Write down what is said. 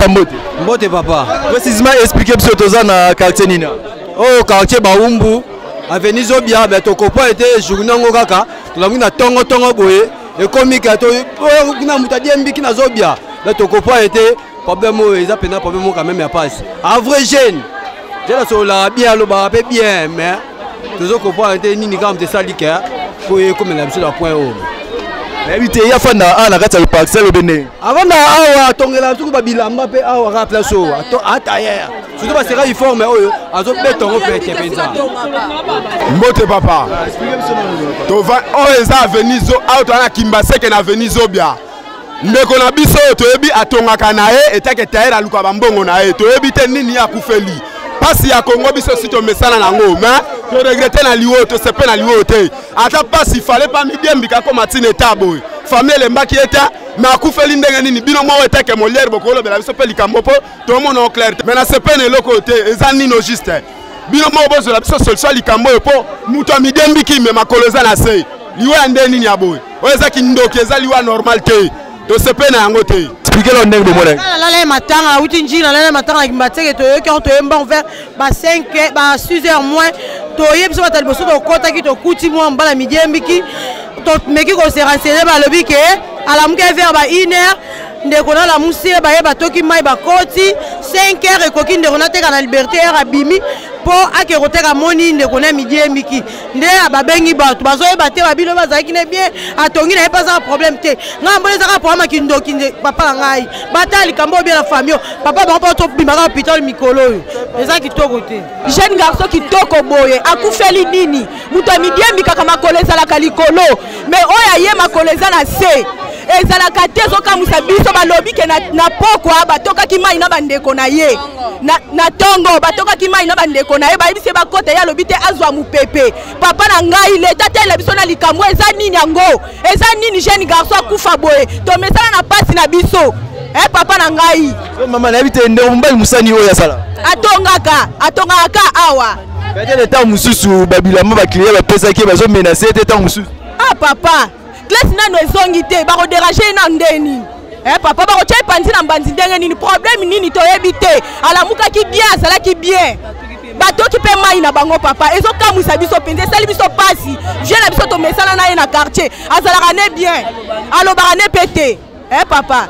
Papa, mbote. Mbote, papa. Précisément, expliquez biso, toza na quartier nini? Oyo quartier Baumbu, avenue Zobia. Be tokopa ete journée yango kaka tolangi na ntongo-ntongo boye, ekomi ka na moto adiembiki na Zobia. Be tokopa ete problème oyo eza mpenza problème moko quand même ya pasi. Un vrai jeune, jeune asololaka bien, alobaka mpe bien, mais tozo comprendre te nini kaka moto esali ke po ekomela biso na point oyo. Nayebi te, ye afanda awa na kati ya parcelle obe ndenge? Avanda awa, atongela soki babilamba mpe awa kaka place oyo, atailleur, surtout basera uniforme oyo azobeta yango pete mpenza. Mbote, papa. Tova oyo eza avenue zo awa, toza na Kimbaseke na avenue Zobia. Ndeko na biso oyo toyebi atongaka na ye etake tailleur, aluka bambongo na ye. Toyebi te nini ye akufeli. Pasi ya Kongo, biso si tomesana nango, mais toregretter na liwo, tosepe na liwo te. Ata pasi fale pa midiembika akoma ntina eta boye, famille elembaki ye te, mais akufeli ndenge nini? Bino moko etake Molière bokolobela biso mpe likambo mpo tomona clair te. Mais nasepe na eloko oyo te. Eza nini au juste? Bino moko bozwela biso solution ya likambo oyo, mpo moto amidembiki, me makolo eza na se. Liwa ya nde nini ya boye? Oyo eza kindoki, eza liwa normal te, tosepe na yango te. Expliquez lo ndenge bomona. Nalala ye matanga, nauti Njili, nalala ye matanga na Kimbanseke. Toyoki yango, toyemba vers ba 5, ba 6 heures moins. Toye biso bato ya liboso, tokɔtaki, tokuti mwa mobala midiembiki. Tomeki kose renseigner, balobi ke alamuki vers ba 1 heure. Ndeko nalamusi ye, baye batoki mai, bakoti 5 heures ekoki. Ndeko nateka na Liberté, heure abimi mpo ake koteka, moni ndeko na midiembiki. Nde babengi bato, bazoyeba te. Babino bazalaki ne bien, atongi na ye mpe azaka problème te. Ngai mbona ezaka problème ya kindoki. Papa na ngai, batala likambo oyo bien na famille oyo. Papa, bango mpo tobimaka hôpital mikolo oyo, eza kitoko te. Jeune garçon kitoko boye akufeli nini? Moto amidiembikaka, makolo ezalaka likolo, mais oyo aye makolo eza na se, ezalaka te. Ezokamwisa biso. Balobi ke na pokwa batokaki mai na bandeko na ye, na ntongo batokaki mai na bandeko na ye, bayebisi ye bakota, ye alobi te, azwa mopepe. Papa na ngai, leta talela biso na likambo. Eza nini yango? Eza nini? Jeune garçon akufa boye, tomesana na pasi na biso. Papa na ngai. Mama, nayebi te, ndeko mobali mosani oyo asala? Atongaka, atongaka ka awa. Peut-être ntango mosusu babilamba baclient bapesaki ye, bazomenacer te ntango mosusu. Ah papa, classe nano ezongi te, bakodéranger ye na nde nini? Papa, bakotya epanzi na mbanzi ndenge nini? Problème nini? Toyebi te. Alamukaki bien, azalaki bien, batoki mpe mai na bango. Papa, ezokamwisa biso mpenza, esali biso pasi. Vieux na biso, tomesana na ye na quartier, azalaka ne bien, alobaka ne mpe te. Papa.